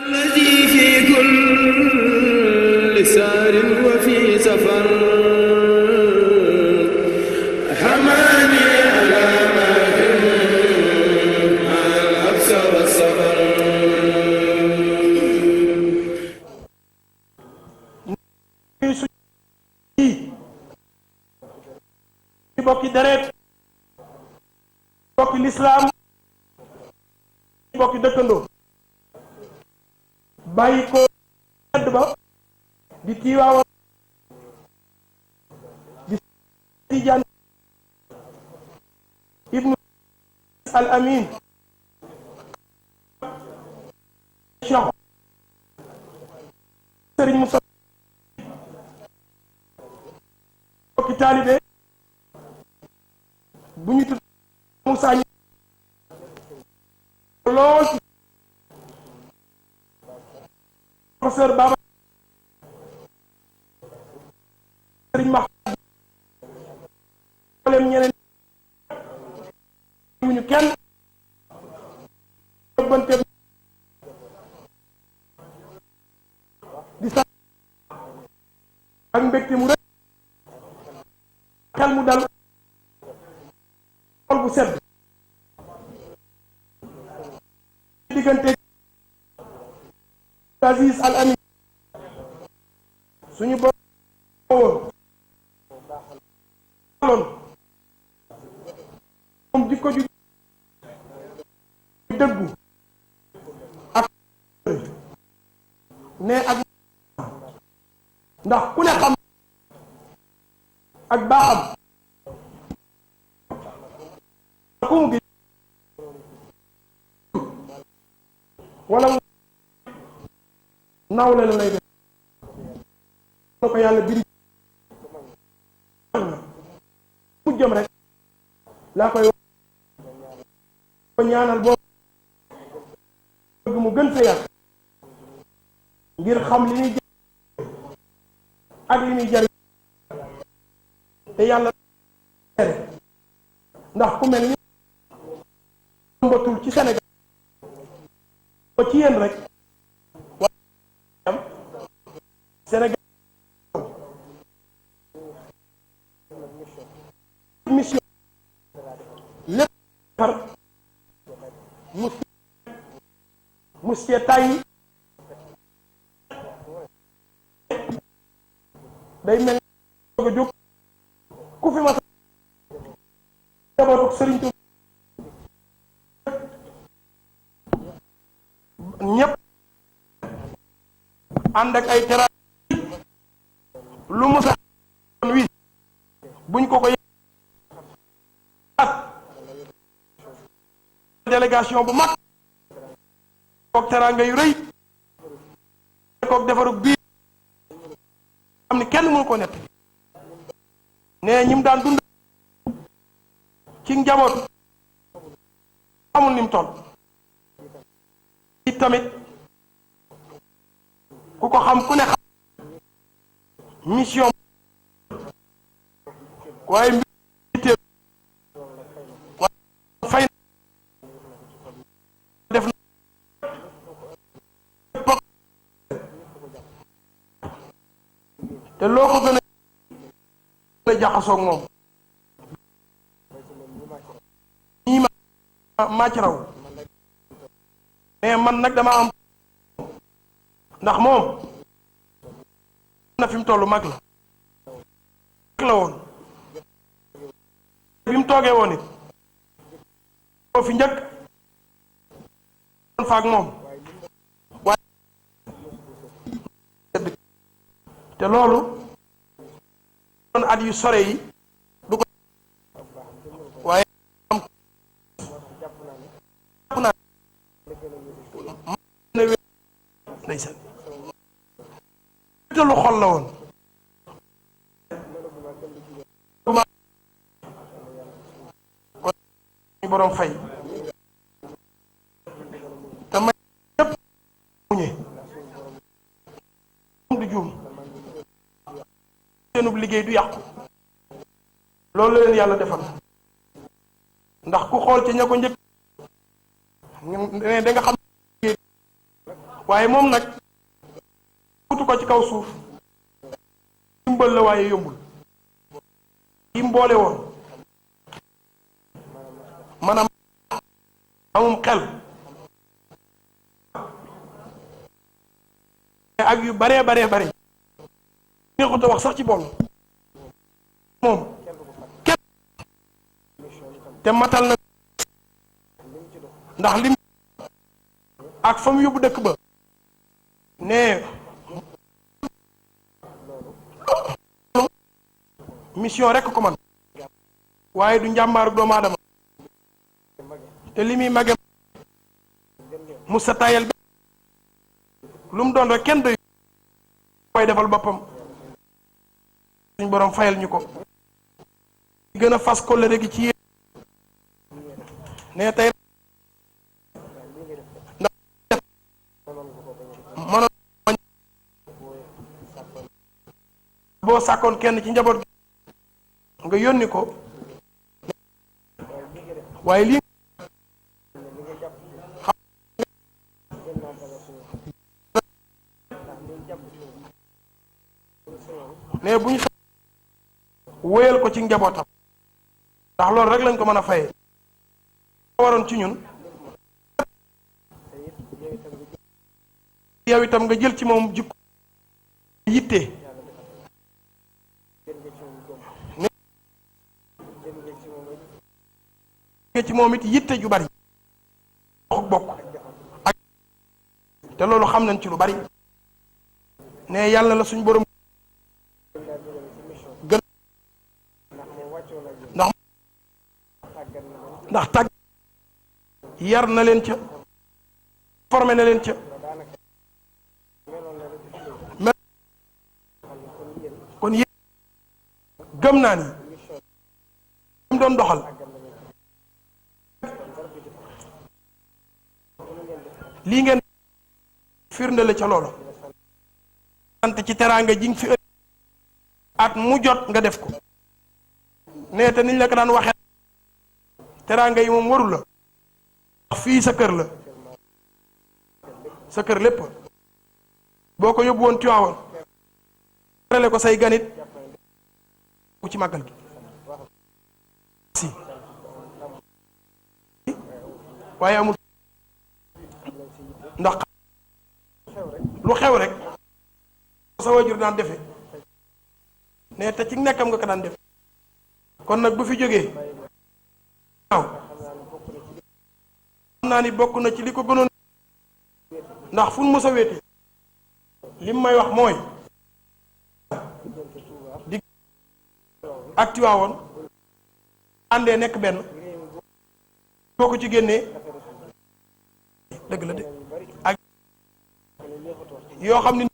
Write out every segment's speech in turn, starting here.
الذي في كل سار وفي سفر حماني على ماهر مع الحبس والسفر bokki deret bokki lislaam bokki dëkkandoo bàyyi ko tedd ba di Tiwaawan di Tijaan ibnu al amin Cheikh Sëriñ Musa bokki taalibe bu ñu tudd Moussa lool professeur Baba Sëriñ Max problème ñeneen ñu kenn yóbbante di sax ak mbégte mu rëy xel mu dal xol bu sedd diggante Aziz Al Amin suñu borom moom jikko ju dëggu ak ne ak ndax ku ne xam ak baaxam ku mu gi wala nawle la lay def na ko yàlla biri mu jëm rek laa koy wax ko ñaanal boobu bëgg mu gën fa yàgg ngir xam li ñuy jëriñ ak li ñuy jëriñ te yàlla ndax ku mel ni mbatul ci Sénégal ba ci yéen rek Sénégal mission lépp xar musie tay day mel ni a jóg ku fi ma jabootu Sëriñ Tuuba ñëpp ànd ak ay tera lu mu sax wi buñ ko délégation bu mag kook teraanga yu rëy kook defarug biir xam ni kenn mënu ko nett nee ñim daan dund ci njaboot amul nim toll it tamit ku ko xam ku ne xam mission waaye mbir fay def te loo ko gën a jaxasoog moom ñii ma ci raw mais man nag dama am ndax moom na fi mu toll mag la woon bi mu toogee woon it boo fi njëkk doon faak moom waaye te loolu doon at yu sore yi du ko waaye am naa ndeysaan lu xol la woon borom fay te may yëpp muñe du juum seenub liggéey du yàqu loolu leen yàlla defal ndax ku xool ci ña ko njëkk ne da nga xam waaye moom nag wutu ko ci kaw suuf dimbal la waaye yombul yi mboole woon maanaam amum xel ak yu baree bare neexut a wax sax ci bool moom kenn te matal na ndax lim ak fa mu yóbbu dëkk ba ne mission rekk ko man waaye du njàmbaaru doomu aadama te li muy mage mu sa tayal lu mu doon rek kenn doy koy defal boppam suñ borom fayal ñu ko gën a fas kóllëre gi ci yéen ne tey ndax mënoon boo sàkkoon kenn ci njaboot gi nga yónni ko waaye lii ne bu ñu wóyal ko ci njabootam ndax loolu rek lañ ko mën a fayee waroon ci ñun yow itam nga jël ci moom jikko yitte ne ci moom it yitte ju bari bokk ak te loolu xam nañ ci lu bari ne yàlla la suñ borom gën ndax tàgg yar na leen ca formé na leen ca kon yéen gëm naa ni mu doon doxal lii ngeen firnde la ca loolu sant ci teraanga ji nga fi at mu jot nga def ko nee te niñ la ko daan waxee teraanga yi moom warul la fii sa kër la sa kër lépp boo ko yóbbu woon Tiwaawan terale ko say ganit ku ci màggal gi si waaye amul ndax lu xew rek sa wajur daan defe ne te ci nekkam nga ko daan def kon nag bu fi jógee waaw xam naa ni bokk na ci li ko gënoon ndax fu mu mës a wéete li mu may wax mooy di ak Tiwaawoon àndee nekk benn boo ko ci génnee dëgg la de ak yoo xam ni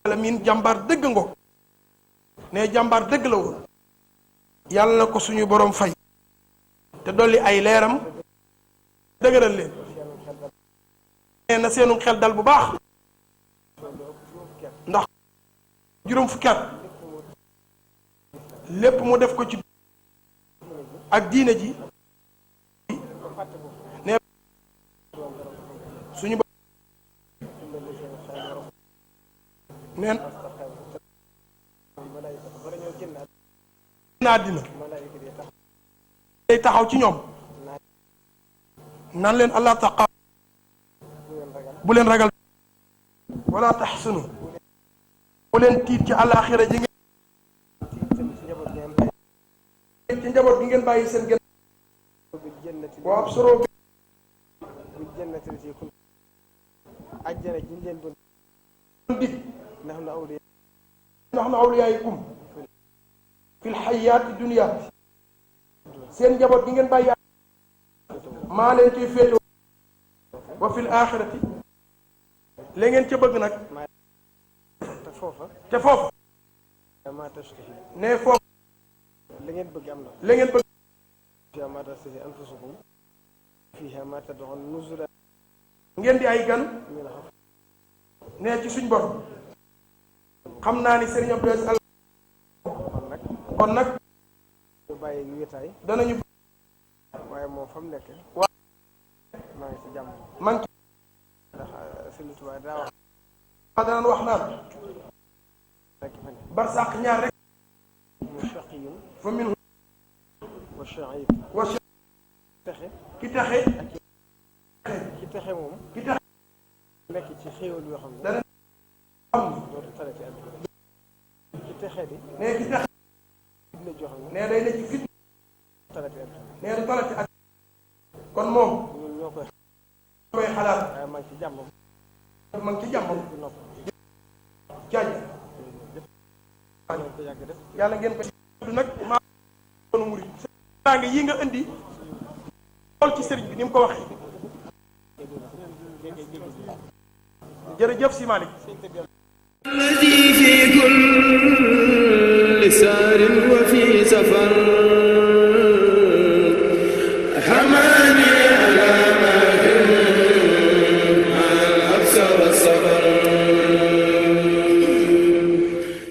yàlla miin jàmbaar dëgg ngo ne jàmbaar dëgg la woon yàlla na ko suñu borom fay te dolli ay leeram dëgëral leen nee na seenum xel dal bu baax ndax juróom fukki at lépp mu def ko ci ak diine ji ne suñu neen na àddina day taxaw ci ñoom nan leen allah taqa bu leen ragal wala taxsunu bu leen tiit ci àllaaxira ji ngeen ci njaboot gi ngeen bàyyi seen gën wa absiroo ajjana ji leen doon dig ndax na awliya nahnu awliyaa'ikum fil hayaati dunya seen njaboot gi ngeen bàyyi maa leen ciy féetoo wa fil aaxirati la ngeen ca bëgg nag te foofa ma tashtahi ne foofa la ngeen bëgg am na la ngeen bëgg fiha ma tashtahi anfusukum fiha ma tad'un nuzulan ngeen di ay gan ne ci suñ borom xam naa ni Serigne Abdou Aziz Al kon nag ñu bàyyi wéetaay danañu waaye moom fa mu nekk maa ngi ci jàmm. maa ngi ndax Sëriñ Tuubaa daa wax. danañ wax naan. rek fa ne. barsàq ñaar rek. mu shaqiyun fa min wa shaqiyun. wa texe. ki texe. ki texe moom. ki texe. nekk ci xéewal yoo xam ne. dana am. dootu tale ci àdduna. ki texe di. nee ki texe. fitna joo xam ne. nee day ne ci fit. tale ci àdduna. nee du tala ci ak. kon moom. ñun ñoo koy xalaat. waaye maa ngi ci jàmmam. ma ngi ci jàmmam. du nopp. jaaj. ñoo ko yàgg def. yàlla ngeen ko du nag maa doonu murid teraanga yi nga indi xool ci sëriñ bi ni mu ko waxee jërëjëf si Malick الذي في كل سار وفي سفر